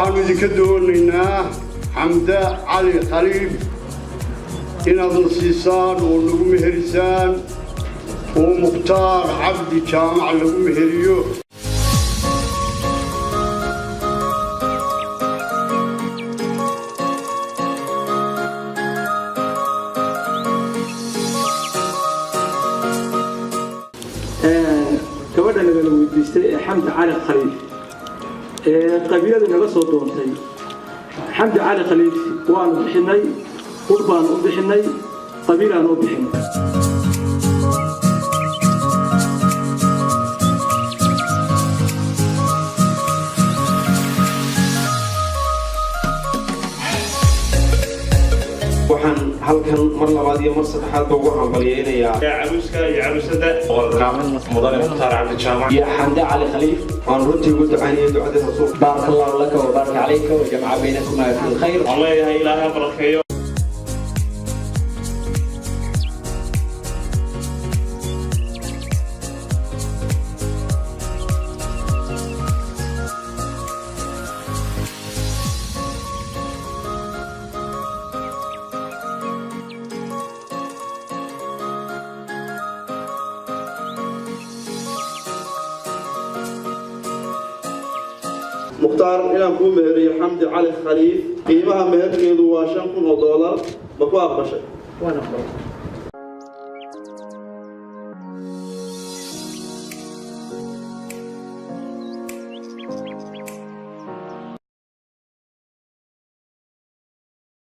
Waxaannu idinka doonaynaa Xamde Cali Khaliif inaadna siisaan oo nagu meherisaan oo Mukhtaar Cabdi Jaamac lagu meheriyo. Gabadha nagala weydiistay ee Xamdi Cali Khaliif ee qabiiladu naga soo doontay, Xamdi Cali Khaliif waanu bixinay, qur baanu u bixinay, qabiilaanu u bixinay. Waxaan halkan mar labaad iyo mar saddexaadba ugu hambalyeynayaa caruuska iyo caruusada mudane Mukhtaar Cabdi Jaamac iyo Xamde Cali Khaliif. Waan runtii ugu ducaynaya ducadii rasuulka. بارك الله لك وبارك عليك وجمع بينكما في الخير. Waxaan leeyahay Ilaahay ha barakeeyo. Mukhtaar, inaan kuu meheriyo Xamdi Cali Khaliif, qiimaha meherkeedu waa $5,000, ma ku aqbashay? Waan aqbalay.